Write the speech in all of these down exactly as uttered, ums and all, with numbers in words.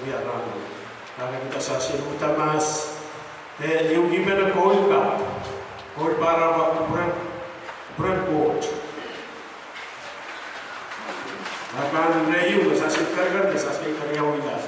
Wia rahn. Rahn kita sasi luhda mahs. Eh, ieu kihpene koul kap. Koul pahrapa kupwuren, kupwuren Koht. Rahn ieu, sasi kerker, sasi keriau ilas.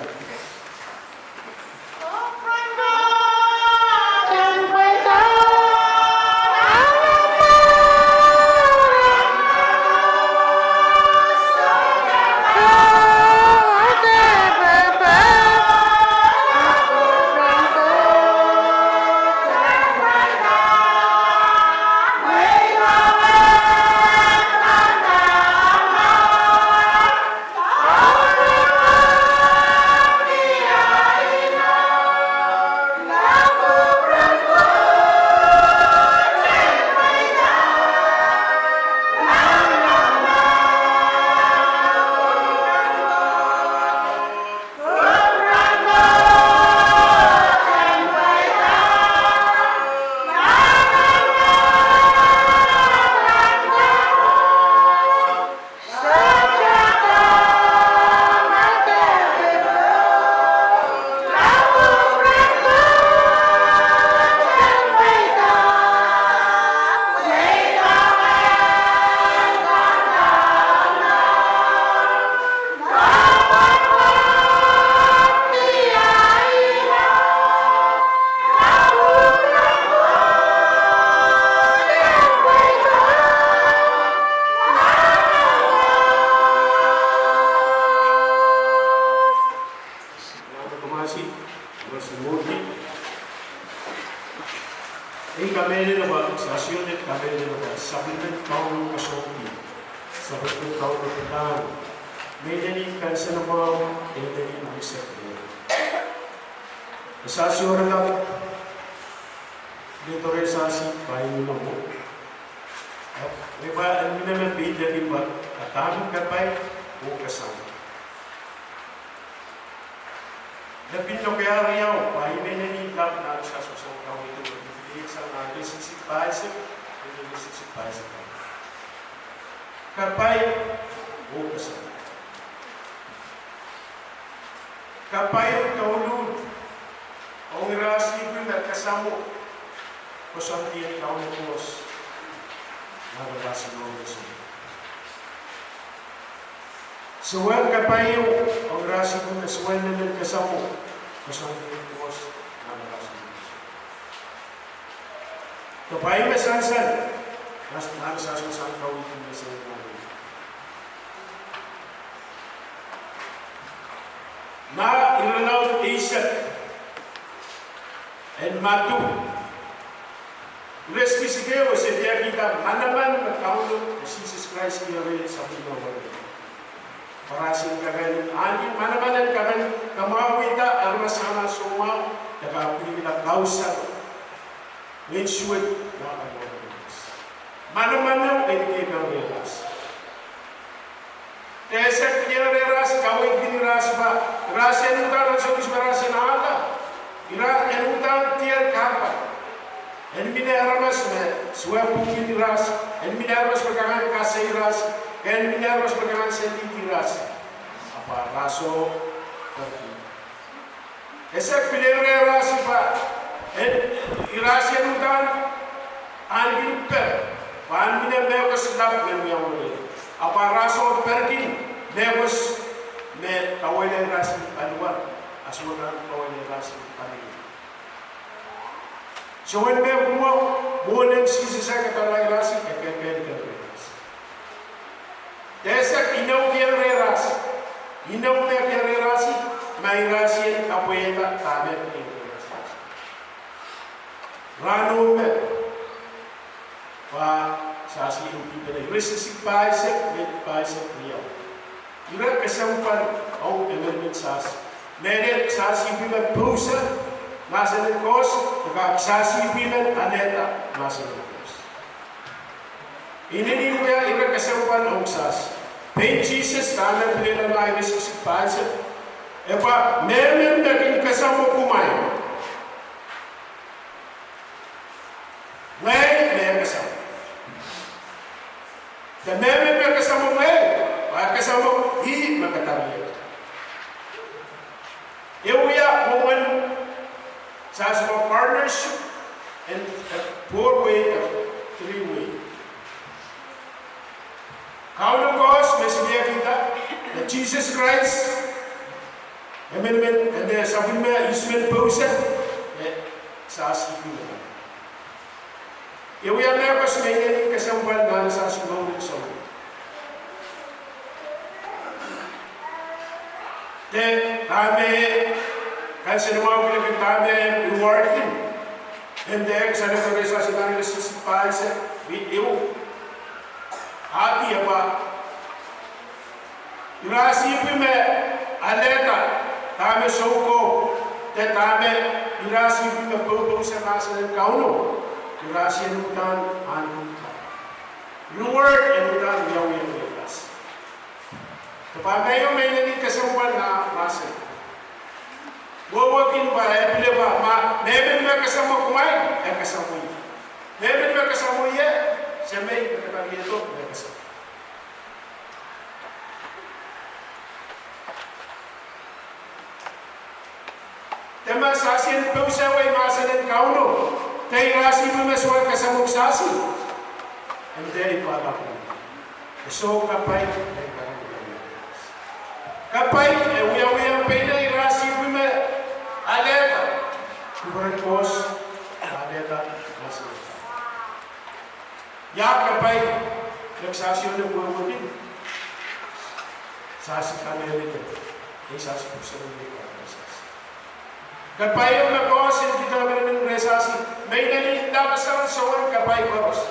Ei kamehlele pwe, sasi ong ei kamehlele pwe, sapwellimen Kauno koasoandi, sapwellimen Kauno pidahng, mehlel ni kansenamwahu, mehlel ni menseng. Sasi oaralap, me doare sasi paimwunomo. E pwa en mine me peidek pwe, a dahme kapai oh kasamwo. Lepin lokaia riau, pwe I men eni lap nan sasi sang kaweid, I sang nan relationship paise, relationship paise. Kapai oh kasamwo. Kapai douluhl ong irail me kasamwo koasoandi en Kauno Koht nan aramas en Koht. Soangen kapai ong irail me soangen emen kasamwo koasoandi en Koht nan aramas en Koht. Kapai me sansal, mas nan sasi sang kaweid me se nan. Nan irelaud eisek en Madiu, ire siksik ehu, se diarkihda manaman me Kauno Sises Krais kihong sapwellime wet. Pwe irail kak ahneki manaman en kak kamwahwihda aramas akan soumwahu, de kak pwilihda kausar. Ngehn suwed, manaman en kak irail. Ese pil irail kaweid kin irail pwe, irail en uhdahn ansou kis me irail en ahla. Irail en uhdahn diar kahpwal. En mie aramas me suwed pwungkin irail, en mie aramas me kak kase irail, en mie aramas me kak sendihdi irail. Ahpw irail soh. Ese pil irail pwe, en irail en uhdahn ahneki per, pwe en mie mehkos lap me wiawi. Ahpw irail soh perkin mehkos me kawehla irail paliwar, a sohte kawehla irail paliwar. Soangen mehkot mwo, mwohn en Sises ah kadallahng irail, e kehkehn irail. Ese inou kihong irail. Inou me kihong irail, ma irail en kapwaiada dahme kihong irail. Rahno me, pwe sasi ipwidi pene, ire siksik pahisek, me pahisek riau. Ire kesempwal ong emenemen sasi. Mehlel sasi ipwidi men pousa mahsen en Koht, de kak sasi ipwidi men alehda mahsen en Koht. Inenen wia ire kesempwal ong sasi. Pein Sises dahme pil lel nan ire siksik pahisek. E pwe mehmen me kin kasamwo kumwail, ngehi me kasamwo. De mehmen me kasamwo ngehi, pwe kasamwo ih me kadariehda. E wia mwomwen sasima partnership en, eh, four way, eh, three way. Kauno koaros me siliakihda, eh, Sises Krais, emenemen, eh, sapwellime ihs men pousehla, eh, sasi pwihme. E wia mehkot me inenen kesempwal nan sasi mour en souleng. De dahme kansenamwahu kileki dahme reward en. Eri de kasalehiong rehn sasi nan iretikitik pahisek me ehu. Ahpw e pwa ira sihpw me alehda dahme soukohp, de dahme ira sihpw me poupou sang mahsen en Kauno, ira sihpw uhdahn ahneki reward en uhdahn wiawi en ira sihpw. Kepahn me ieu me inenen kesempwal nan mahsen. Wehwehki pwe e pil pwa ma, mehmen me kasamwo kumwail, e kasamwo ie. Mehmen me kasamwo ie, Semei me kepaliedo, me kasamwo. De ma sasien pousehwei mahsen en Kauno, de ira sihpw me sohte kasamwo sasi, en de ipwala pwung. E soh kapai, e kapai, e wiawi pein ira sihpw me alehda kupwuren Koht, alehda mahsen. Ia kapai me sasi ong wehwehki? Sasi kamehlele, e sasi pwuhk sarawi me kapai sasi. Kapai me Koht ong kitail emenemen rehn sasi, me inenen dahkot sang soangen kapai koaros.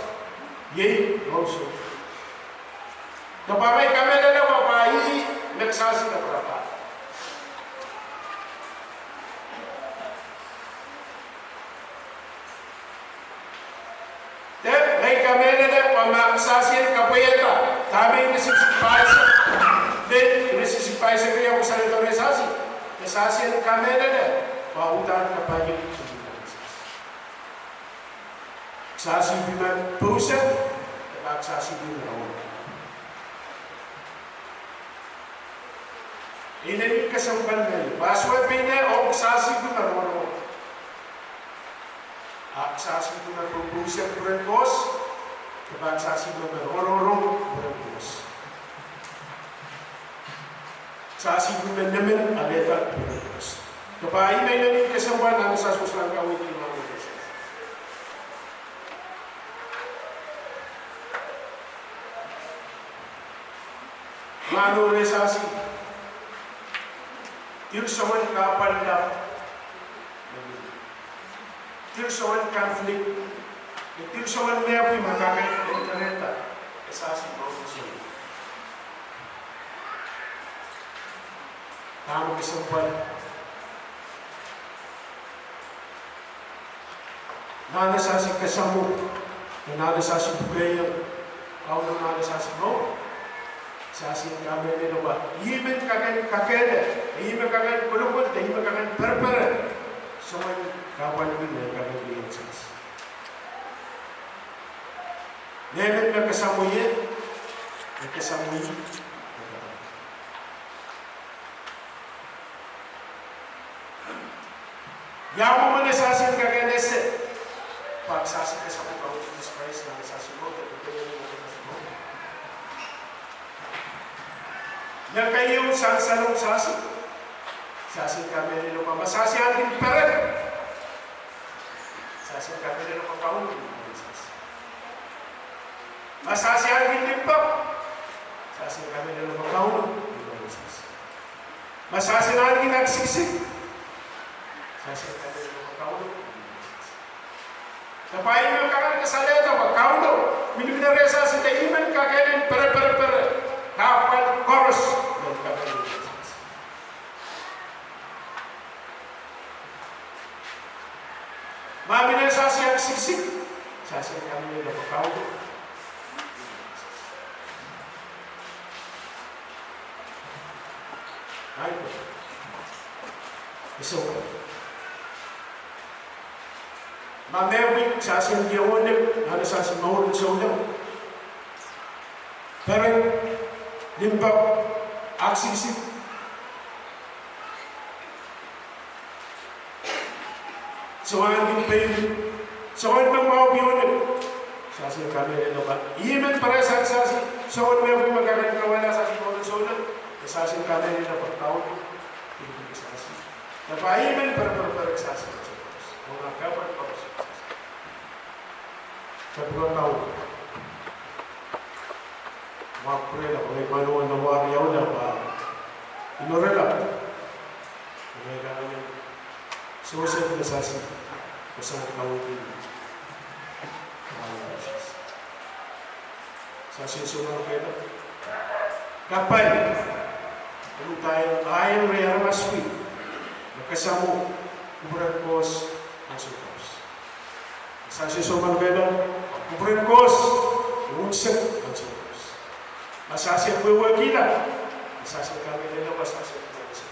Iei mour soh. Kepahn me kamehlele pwe ih me sasi kapwurapwar. De me kamehlele pwe ma sasien kapwaiada dahme iretikitik pahisek, de iretikitik pahisek riau kasalehiong rehn sasi, de sasien kamehlele pwe uhdahn kapai ie. Sasi pwihme pousehla, de pak sasi pwihme rongorong. Inenen kesempwal me, pahs wet pein ong sasi pwihme rongorong. Ahpw sasi pwihme pousehla kupwuren Koht, de pak sasi pwihme rongorong kupwuren Koht. Sasi pwihme nemen alehda kupwuren Koht. Kepahn ih me inenen kesempwal nan sasi wasa kawehwehki mahn wet. Mahno rehn sasi, dihrsongen kahpwal lap, dihrsongen conflict, dihrsongen mehpwi me kak en kerehda, e sasi mour soh. Dahme kesempwal? Nan sasi kasamwo, de nan sasi pwukehiong Kauno nan sasi mour, sasi kamehlele pwe ih men kak en kakehlaka, ih men kak en kolokol, de ih men kak en perepere soangen kahpwal me kak en wia sasi. Mehmen me kasamwo ie, e kasamwo ie. Ia mwomwen sasien kak en ese, pak sasi kasamwo Kauno Sises Krais nan sasi mour, de pwukehiong nan sasi mour? Me keieu sansalong sasi, sasi kamehlele pwe ma sasi ahneki pere, sasi kamehlele pwe Kauno ih mour en sasi. Ma sasi ahneki limpoak, sasi kamehlele pwe Kauno ih mour en sasi. Ma sasi ahneki aksikisik, sasi kamehlele pwe Kauno ih mour en sasi. Kepahn ih me kak en kasalehda pwe Kauno miniminiong rehn sasi de ih men kak en pereperepere kahpwal koaros me kak en wia sasi. Ma mie sasi aksikisik, sasi kamehlele pwe Kauno. Right? So, ma mehpwi sasien iang nan sasi mour en souleng, pere, limpoak, aksikisik, Soangen pein, soangen me mwahu pwihn. Sasi kamehlele pwe ih men pere sang sasi, soangen me pwihn me kak en kawehla sasi pwon sohla, sasi kamehlele pwe Kauno, ih men sasi. Pwe ih men pere pere pere sasi, oh na kapan pere sasi. Kapwa Kauno. Mwahu pwurehla, pwe mwahu en wahda ieu la pwe. Inourela. Pwe kamehlele. Sewese me sasi, pwe sang kaunting. Sasi sohte pwurehla. Kapai, pwe ih ahi, ahi aramas wet me kasamwo kupwuren Koht ansou koaros. Sasi sohte pwurehla, kupwuren Koht unsek ansou koaros. Ma sasi wehwehkihla, sasi kamehlele pwe sasi kamehlele.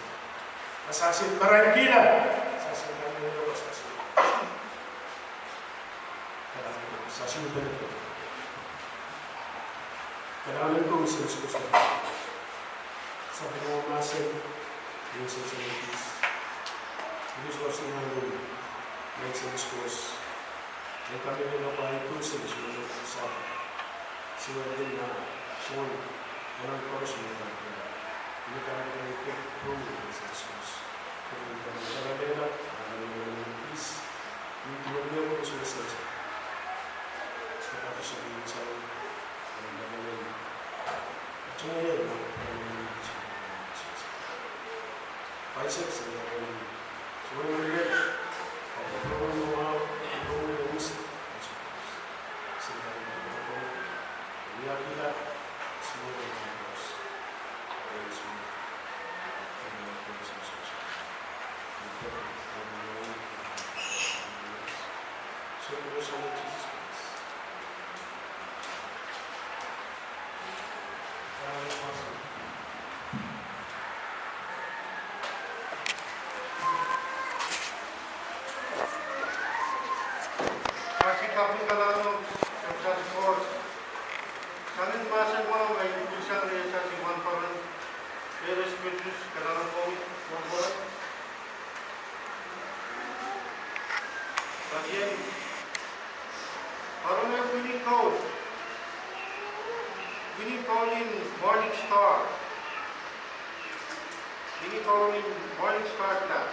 Ma sasi marankihla, sasi kamehlele pwe sasi. Kalahngan, sasi pene. Kalahngan komwi Sises Krais. Sapwellime wet mahsen, ni Sises Krais. Ni Sises Krais, ni Sises Krais. Ni kamehlele pwe ahi pwon Sises Krais. Siwendin na, sohn, nan koaros me nan. Ni kamehlele pwe pwon Sises Krais. Sasi kaping kalahngan, Sises Krais. Sang mahsen mwahu me I pil sang rehn sasi wahnpoaron. Peres Petrus, kalahngan komwi wahnpoaron. Sasi en, poaron wini koul. Wini koul en Morning Star. Wini koul en Morning Star class.